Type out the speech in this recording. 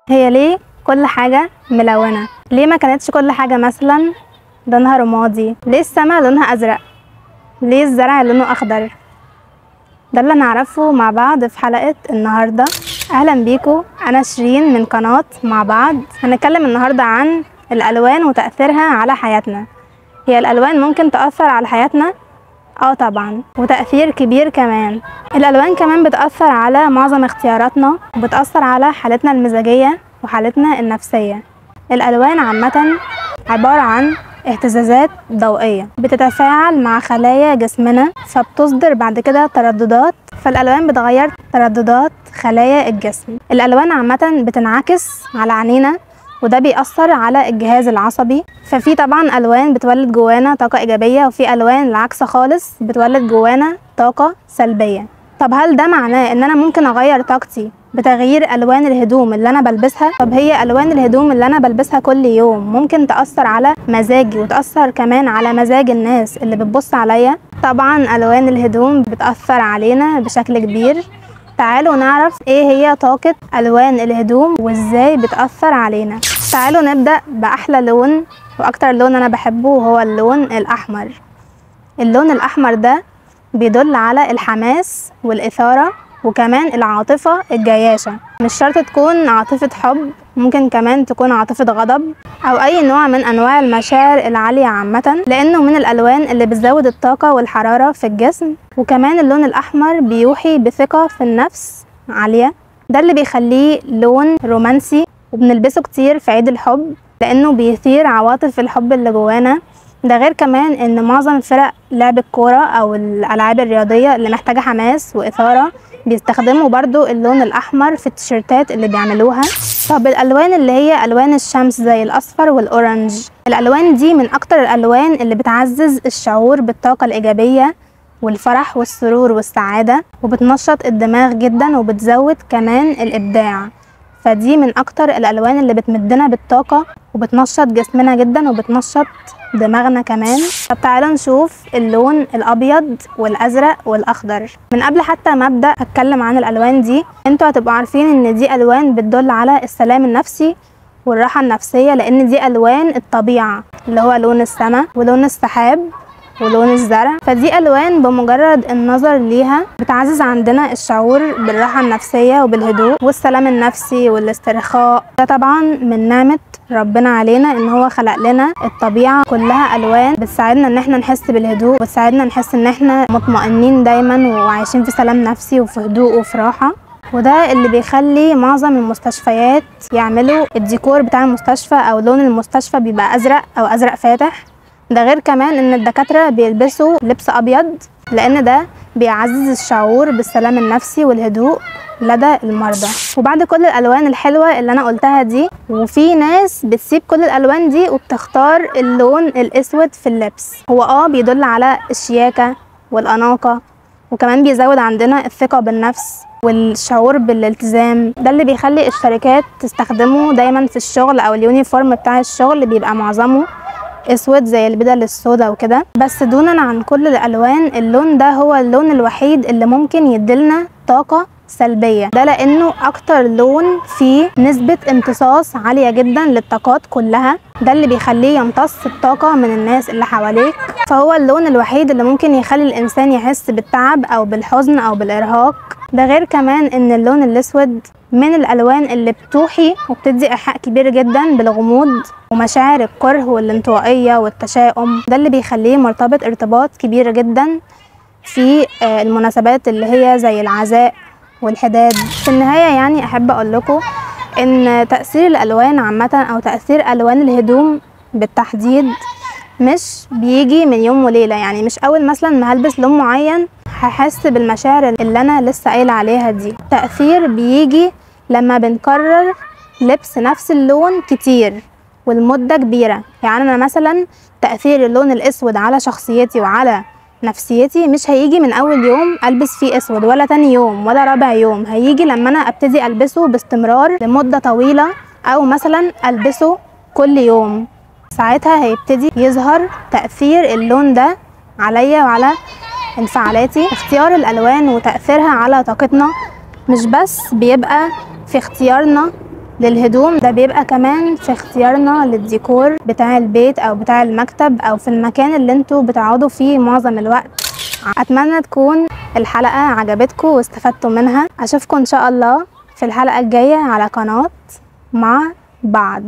هي ليه كل حاجة ملونة؟ ليه ما كانتش كل حاجة مثلا لونها رمادي؟ ليه السماء لونها أزرق؟ ليه الزرع لونه أخضر؟ ده اللي نعرفه مع بعض في حلقة النهاردة. أهلا بيكم، أنا شيرين من قناة مع بعض. هنتكلم النهاردة عن الألوان وتأثيرها على حياتنا. هي الألوان ممكن تأثر على حياتنا؟ طبعا، وتأثير كبير كمان. الألوان كمان بتأثر على معظم اختياراتنا، وبتأثر على حالتنا المزاجية وحالتنا النفسية. الألوان عامة عبارة عن اهتزازات ضوئية بتتفاعل مع خلايا جسمنا، فبتصدر بعد كده ترددات، فالألوان بتغير ترددات خلايا الجسم. الألوان عامة بتنعكس على عينينا، وده بيأثر على الجهاز العصبي. ففي طبعا ألوان بتولد جوانا طاقة إيجابية، وفي ألوان العكس خالص بتولد جوانا طاقة سلبية. طب هل ده معناه إن أنا ممكن أغير طاقتي بتغيير ألوان الهدوم اللي أنا بلبسها؟ طب هي ألوان الهدوم اللي أنا بلبسها كل يوم ممكن تأثر على مزاجي، وتأثر كمان على مزاج الناس اللي بتبص عليا؟ طبعا ألوان الهدوم بتأثر علينا بشكل كبير. تعالوا نعرف ايه هي طاقة ألوان الهدوم وازاي بتأثر علينا. تعالوا نبدأ بأحلى لون وأكتر لون أنا بحبه، وهو اللون الأحمر. اللون الأحمر ده بيدل على الحماس والإثارة، وكمان العاطفة الجياشة. مش شرط تكون عاطفة حب، ممكن كمان تكون عاطفة غضب أو أي نوع من أنواع المشاعر العالية عامة، لأنه من الألوان اللي بتزود الطاقة والحرارة في الجسم. وكمان اللون الأحمر بيوحي بثقة في النفس عالية، ده اللي بيخليه لون رومانسي، وبنلبسه كتير في عيد الحب لأنه بيثير عواطف الحب اللي جوانا. ده غير كمان ان معظم فرق لعب الكورة او الالعاب الرياضية اللي محتاجة حماس واثارة بيستخدموا برضو اللون الاحمر في التيشيرتات اللي بيعملوها. طب الالوان اللي هي الوان الشمس زي الاصفر وال orange، الالوان دي من اكتر الالوان اللي بتعزز الشعور بالطاقة الايجابية والفرح والسرور والسعادة، وبتنشط الدماغ جدا، وبتزود كمان الابداع. فدي من اكتر الالوان اللي بتمدنا بالطاقة وبتنشط جسمنا جدا وبتنشط دماغنا كمان. طب تعالوا نشوف اللون الابيض والازرق والاخضر. من قبل حتى ما ابدا اتكلم عن الالوان دي، انتوا هتبقوا عارفين ان دي الوان بتدل على السلام النفسي والراحة النفسية، لان دي الوان الطبيعة اللي هو لون السماء ولون السحاب ولون الزرع. فدي الوان بمجرد النظر ليها بتعزز عندنا الشعور بالراحة النفسية وبالهدوء والسلام النفسي والاسترخاء. ده طبعا من نعمه ربنا علينا ان هو خلق لنا الطبيعة كلها الوان بتساعدنا ان احنا نحس بالهدوء، وتساعدنا نحس ان احنا مطمئنين دايما وعايشين في سلام نفسي وفي هدوء وفي راحة. وده اللي بيخلي معظم المستشفيات يعملوا الديكور بتاع المستشفى او لون المستشفى بيبقى ازرق او ازرق فاتح. ده غير كمان ان الدكاترة بيلبسوا لبس ابيض، لان ده بيعزز الشعور بالسلام النفسي والهدوء لدى المرضى. وبعد كل الالوان الحلوة اللي انا قلتها دي، وفي ناس بتسيب كل الالوان دي وبتختار اللون الاسود في اللبس. هو بيدل على الشياكة والاناقة، وكمان بيزود عندنا الثقة بالنفس والشعور بالالتزام. ده اللي بيخلي الشركات تستخدمه دايما في الشغل، او ال uniform بتاع الشغل بيبقى معظمه اسود زي البدل السوداء وكده. بس دونا عن كل الالوان، اللون ده هو اللون الوحيد اللي ممكن يديلنا طاقة سلبية، ده لانه اكتر لون فيه نسبة امتصاص عالية جدا للطاقات كلها، ده اللي بيخليه يمتص الطاقة من الناس اللي حواليك. فهو اللون الوحيد اللي ممكن يخلي الانسان يحس بالتعب او بالحزن او بالارهاق. ده غير كمان ان اللون الاسود من الالوان اللي بتوحي وبتدي ايحاء كبير جدا بالغموض ومشاعر الكره والانطوائيه والتشاؤم، ده اللي بيخليه مرتبط ارتباط كبير جدا في المناسبات اللي هي زي العزاء والحداد. في النهاية يعني احب اقول لكم ان تاثير الالوان عامة او تاثير الوان الهدوم بالتحديد مش بيجي من يوم وليلة. يعني مش اول مثلا ما هلبس لون معين هحس بالمشاعر اللي انا لسه قايله عليها دي. التأثير بيجي لما بنكرر لبس نفس اللون كتير والمدة كبيرة. يعني انا مثلا تأثير اللون الاسود على شخصيتي وعلى نفسيتي مش هيجي من اول يوم البس فيه اسود، ولا تاني يوم، ولا رابع يوم. هيجي لما انا ابتدي البسه باستمرار لمدة طويلة، او مثلا البسه كل يوم. ساعتها هيبتدي يظهر تأثير اللون ده عليا وعلى انفعالاتي. اختيار الالوان وتأثيرها على طاقتنا مش بس بيبقى في اختيارنا للهدوم، ده بيبقى كمان في اختيارنا للديكور بتاع البيت او بتاع المكتب او في المكان اللي انتوا بتقعدوا فيه معظم الوقت. اتمنى تكون الحلقة عجبتكم واستفدتوا منها. اشوفكم ان شاء الله في الحلقة الجاية على قناة مع بعض.